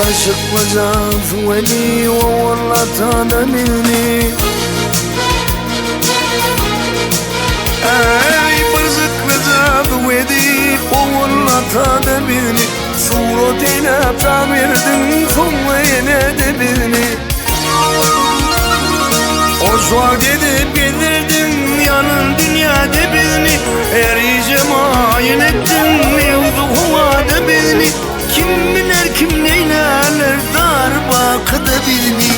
Barşyklyja suweli owallatana bizni. Ey barşyklyja suweli owallatana bizni. Surat eýläp jan berdiň soňra ýene-de bizni. Hoş wagt edip gezdirdiň ýalyn dünýäde bizni. Her gije maýyl etdiň mewzu howada bizni. Kim biler kim neýlärler dar bakyda bizni.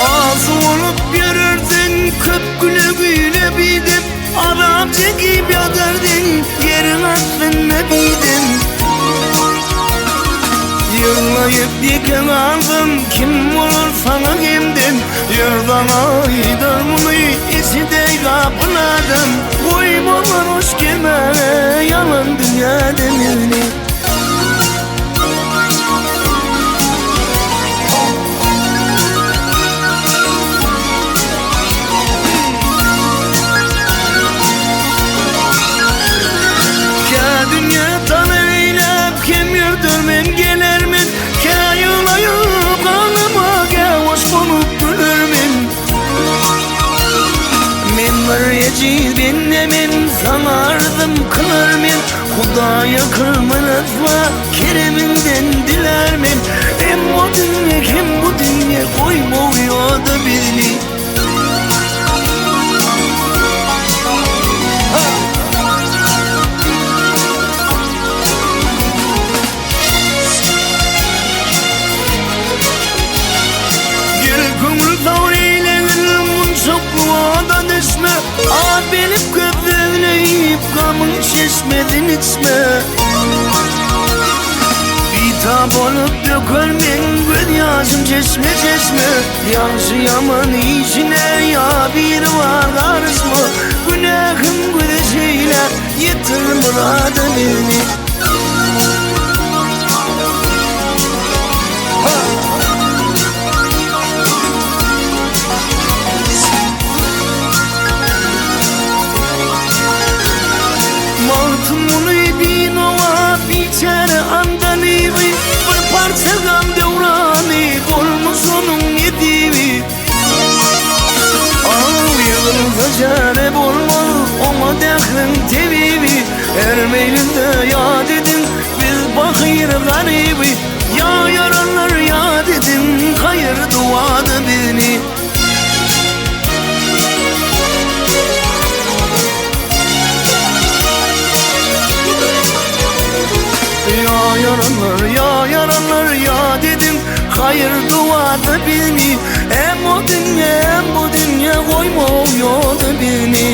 Asy bolup ýörerdiň köp güle güýle bidep, Azap çekip ýatardyň ýeriň astynda bidem. Ýyglaýyp ýeke galsaň kim bolar saňa hemdem, Ýör saňa aýdar muny eşideý gapyl adam. Goýmalar hoş gelmäge ýalan dünýäde meni. Kä dünýä tanyr eýläp, kem ýörder men geler men, Kä ýyglaýyp aglama, kä hoş bolup güler men. Men bir ejiz bende men, saňa arzym kylar men, Hudaýa kylma ryswa, keremiňden dilär men. Hem o dünýe, hem bu dünýe goýma oýada bizni. Gel köňül sabyr eýlegil, munça kuwada düşme, A bilip köp sözleýip, gamyň çeşmesin içme. Bitap bolup döker meň göz ýaşym çeşme-çeşme, Ýagşy ýaman işine ýa biri bar garyşma, Günähim göze şeýle ýetir myrada meni. Magtymguly binowa biçäre Andalyby, Bir parça gam döwrany bolmuş onuň nesibi. Aw ýygylsa çäre bolmaz oňa dähriň tebibi, Her meýlinde ýat ediň biz pahyr garyby. Ýa ýaranlar ýat ediň haýyr duada bizni. Ýa ýaranlar, ýa ýaranlar ýat ediň haýyr duada bizni. Hem o dünýe, hem bu dünýe goýma ýoda bizni.